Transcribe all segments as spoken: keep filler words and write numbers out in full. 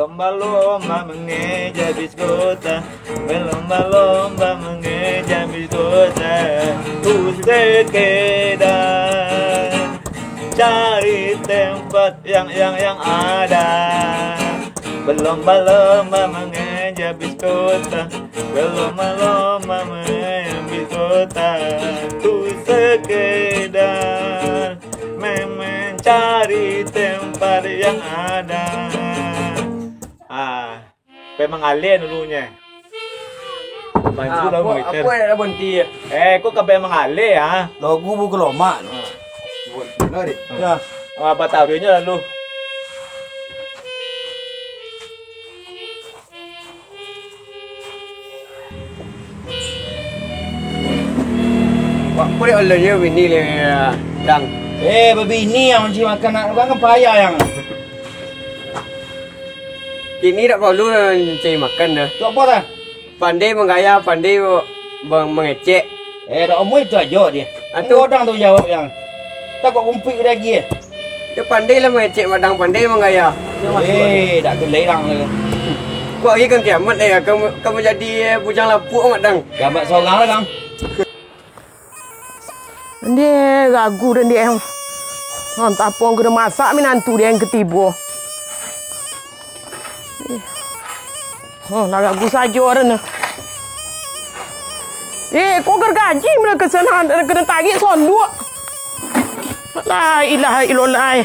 Lomba-lomba mengeja bis kota, berlomba-lomba mengeja bis kota, untuk sekedar cari tempat yang, yang, yang ada. Berlomba-lomba mengeja bis kota, berlomba-lomba mengeja bis kota, untuk sekedar mencari tempat yang ada. Ah, pai mangaleh dulunyo. Maju lah, apo, Moiter. Apo yang nak berhenti ya? Eh, kok ka pai mangaleh, ah? Lagu buku lomak tu. Berhenti lah, Dik. Ya. Ah, bataruihnyo lalu. Wak, kok dek Allah nyo bini le, Dang? Eh, babini yang manci makan nak, kan payah yang. Kini dak perlu manci makan dah. Tu apo dah? Pandai manggaya, pandai ba-, mangecek. Eh, dak omuah itu ajo dia. Atu. Odang tu jawab yang. Takut kumpuik lagi eh. Dia pandai lah mangecek, Mak Dang, pandai manggaya. Eh, dak tu lirang tu. Kok lagi kan kiamat eh, kamu, kamu jadi eh, bujang lapuk, Mak Dang. Kiamat sorang lah, Dang. Ndeh, gagu dah ndeh. Antah apo kena masak minantu dia yang ketibo. Oh, lah gagu sajo dah nah. Eh, kok gergaji mula kesenangan kena tarik sonduak. La ilaha illallah.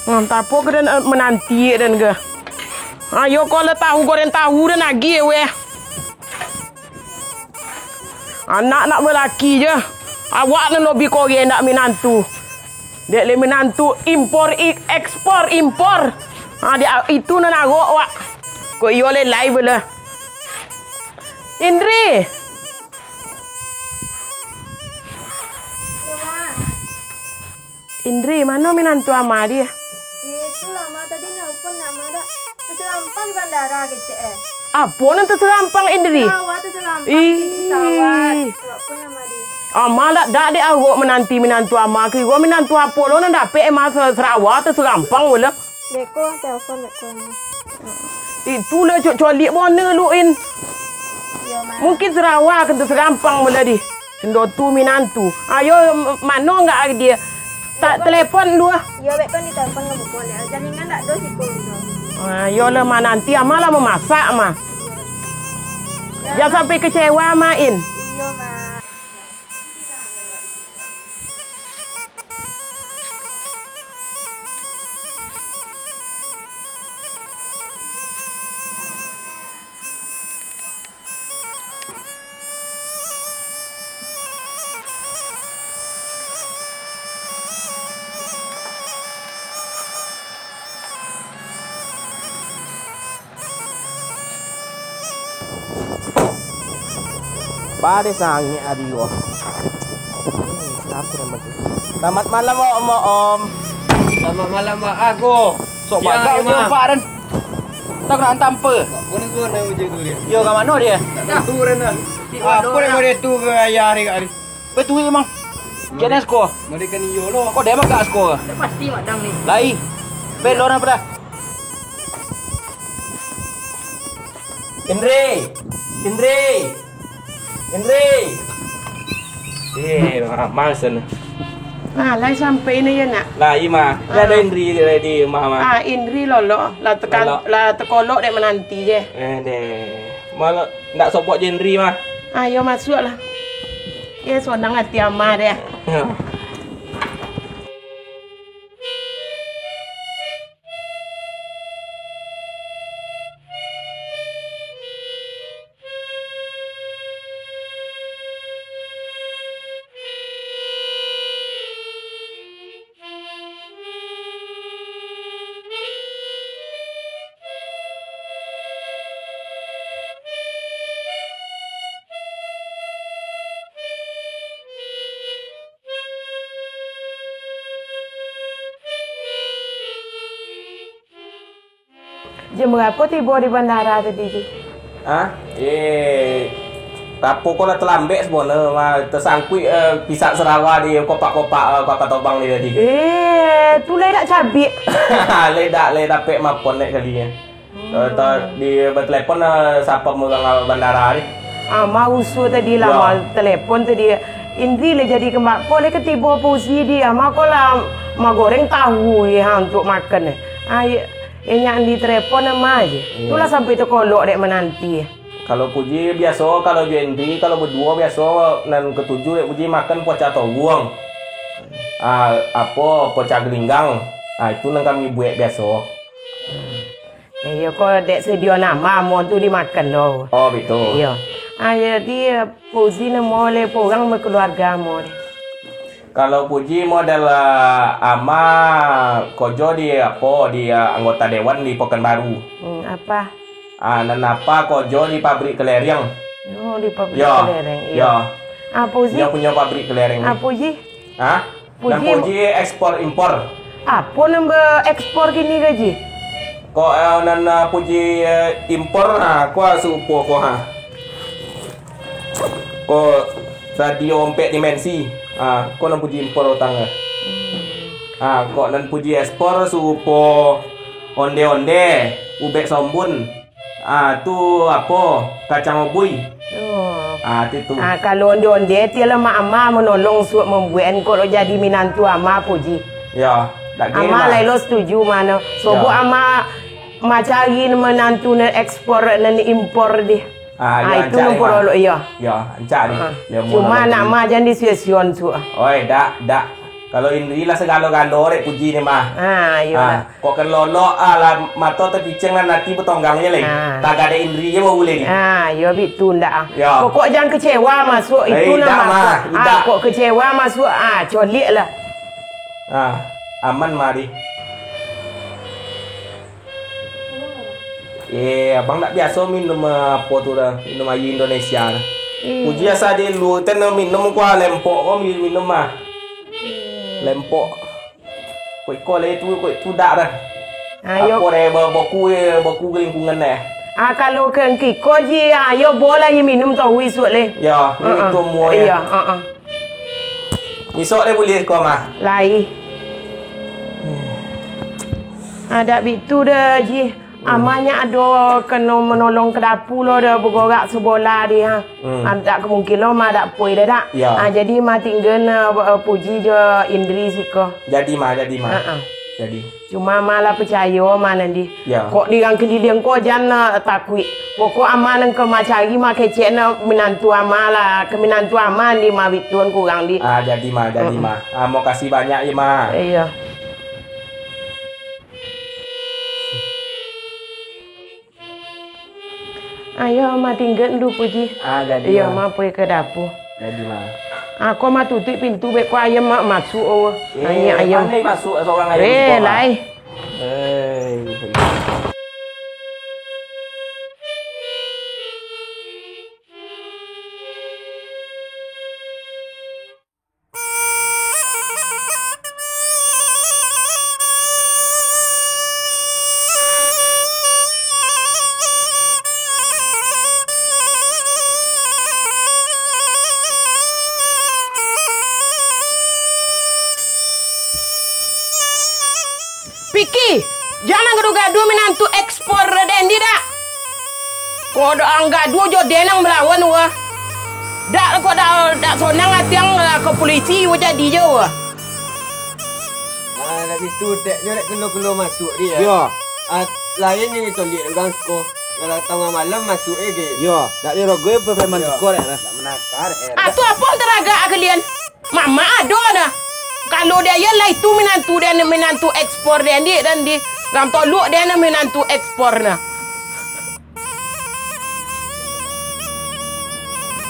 Antah apo kena menanti dan ke. Ayo kau lah tahu goreng tahu dan lagi weh. Anak nak balaki je. Awak nan lobi korek ndak minantu. Dek le minantu impor i-, ekspor impor. Ha, dek itu nan arok awak. Kok iyo le lai bela. Indri. Indri, mano minantu ama di? Itulah, Ma, tadi nelpon nak Ma dak. Tasalampang di bandara kecek eh. Apo nan tasalampang, Indri? Sarawa tasalampang di pesawat. Ih. Wak pun ama di. Ama dak, dak dek awak menanti minantu ama kiro minantu apo lo nan dapek eh, Ma, sa-, sarawa tasalampang wala. Beko, telepon beko ni. Itulah cok colik bona lu in. Iyo, Ma. Mungkin sarawa kan tasalampang wala di. Indo tu minantu. Ayo, m-, mano nggak ari dia? Tak telepon lu ah. Iyo, bek kan ditelepon nggak buka leh. Jaringan ndak do siko tu. Ah, iyolah, Ma, nanti ama lah memasak, Ma. Iyo. Jangan sampai kecewa, Ma, in. Iyo, Ma. Padeh sangik ari ko. Selamat malam, Om, Om. Selamat malam, Mak Ago. Sok bagak uji empat den. Tak nak antam pe. Yo, ka mano dia? Tak tahu den dah. Apo dia tu ke ayah hari hari? Betul emang. Jenis ko. Mereka ni yo lo. Ko dia emang gak sko. Pasti mak dang ni. Lai. Belo napa dah? Indri. Indri. Indri. Eh, mama sana. Ah, lai sampai ni ya nak. Lai mah. Dia ada Indri di, di rumah mah. Ah, Indri lolo, lah tekan, lah tekolok dek menanti je. Eh, deh. Malah ndak sobok je Indri mah. Ayo masuklah. Ya, sonang hati ama deh. Jam barapo tibo di bandara tadi, Ji? Hah? Eh, Apo ko lah talambek sabono, ma, tasangkuik, eh, pisak sarawa di kopak-kopak, eh, kopak tobang ni tadi. Eh, tu lai dak cabik. Lai dak, lai dapek mapon dek kali ni. Eh, ta-, di batelepon, eh, sapam urang bandara ni. Ah, ma usu tadi lah, Yo. ma telepon tadi. Indri lah jadi kembak po, lah ketibo Puji di, ah, ma ko lah ma goreng tahu ye, ha, untuk makan ni. Ah, ye, ye nyak di telepon ama je. Iyo. Tu lah sampai takolok dek mananti. Kalau Puji biaso, kalau jo Indri, kalau baduo biaso, nan katuju dek Puji makan poca toguang. Ah, apo, poca gelinggang. Ah, itu nan kami buek biaso. Iyo ko dek sedio nama amo tu dimakan lo. Oh, bitu. Iyo. Ah, jadi, Puji namo le porang bakaluarga amo deh. Kalau Puji model, ah, ama kojo di apo, di, ah, anggota dewan di Pekanbaru. Hmm, apa? Ah, nan apa kojo di pabrik kelereng. Oh, di pabrik Yo, kelereng, iyo. yo. Ah, Puji? Nyo punyo pabrik kelereng ni. Ah, Puji? Hah? Puji. Nan Puji ekspor impor. Apo nan ba ekspor kini ko, Ji? Ko, eh, nan, eh, Puji, eh, impor, ha, ko asupo ko, ha. Ko radio ompek dimensi. Ha, ko nan Puji impor utang, eh. Ha, ko nan Puji ekspor supo onde-onde, ubek sombun. Ah, tu apo? Kacang obui. Oh. Ah, tu, tu. Ah, kalau onde-onde, ti lah mak ama manolong suok mambuek, kok lo jadi minantu ama, Puji. Yo, dak gini Ama lah. lai lo setuju mano. Sobok Yo. ama macari minantu nan ekspor, nan impor di. Ah, Ah, yo, itu rancak ni, numpur Ma. olok, iyo. Yo, rancak ni. Ah. Yo, Cuma mau nak nolong. ma jan di sion-sion suok. Oi, dak, dak. Kalau Indri lah sagalo-galo dek Puji ni, mah. Ah, iyo Ah, lah. kok kan lolok, ah, lah mato tapicing lah, nanti batonggang je lai. Ah. Tagak dek Indri je bauleh ni. Ah, iyo, bitu ndak, ah. Yo. Pokok jan kecewa masuak Eh, itu indak, nama. Mah, Ah, indak. kok kecewa masuak, ah, colik lah. Ah, aman, mah, di. Eh, abang ndak biaso minum, eh, apo tu dah, minum aia Indonesia dah. Iya. Puji asa di lu, ten minum kuah lempok ko minum mah. Iya. Lempok. Ko iko lai tu, ko tu dak dah. Ayo. Apo deh, ba-, boku, eh, boku ke lingkungan deh. Ah, kalau ke engkiko ji, ayo bola ye minum tahu isuak le. Ya, Heeh. itu mua ya. Iya, heeh. Misok le buliah ko mah. Lai. Adak bitu dah ji. Hmm. Amanyo ado keno manolong ka dapu lo dah bagorak sabola di ha. Hmm. Adak ka mungkin lo mah dak poi dah dak. Ya. Ah, jadi mah tingga na, eh, Puji jo Indri siko. Jadi mah, jadi mah. Heeh. Jadi. Cuma mah lah picayo mah nan di. Ya. Kok di rang kaliliang ko jan na takuik. Pokok ama nan ka macari mah kecek na minantu ama lah. Ka minantu ama ni mah bitun kurang di. Ah, jadi mah, jadi Mm-mm. mah. Ah, makasih banyak ya mah. Iya. Ayo, mah tingga dulu, Puji. Ah, jadi, Iyo, mah. mah poi ka dapu. Jadi, mah. Ah, ko mah tutuik pintu, beko ayam mah masuk, oh. Eh, Nanya ayam. pandai masuk seorang ayam Eh, itu, mah. lai. Eh. Piki, jan nan gaduah-gaduah minantu ekspor den di dak. Kok dak ang gaduah jo den nan balawan wah. Dak kok dak, dak sonang ati ang lah ka pulisi wah jadi jo wah. Ah, dak bitu, dek nyo dek keluar-keluar masuk dia. Yo. Ah, lain ni tolik urang siko. Kalau tangah malam masuk eh ke. Yo, dak dirogoi preman Yo. siko dek lah. Dak menakar eh. Ah, tu apo taragak kalian? Mamak ado nah. Kalau dia yo lah itu minantu dia ni, minantu ekspor dia ni dan di Ram Toluk dia ni minantu ekspor nah.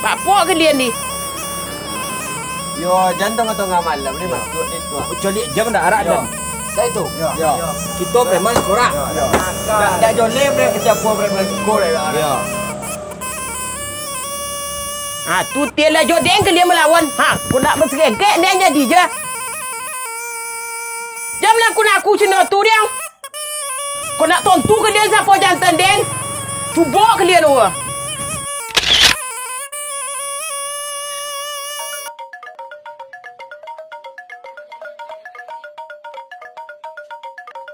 Bapok ke dia ni? Yo, jan tangah-tangah malam ni masuk ni tu. Coliak jam dah arak Yo. jam. Dah itu. Yo. Yo. Kita preman sekolah. Yo, yo. Dah, dah joleh bre kesiapo preman sekolah. Yo. Ha, tu tilah jo den ke dia melawan. Ha, kok nak berserekek dia jadi je. Jam nak aku nak aku cina tu dia. Kau nak tontu ke dia siapa jantan den? Cuba ke dia dua.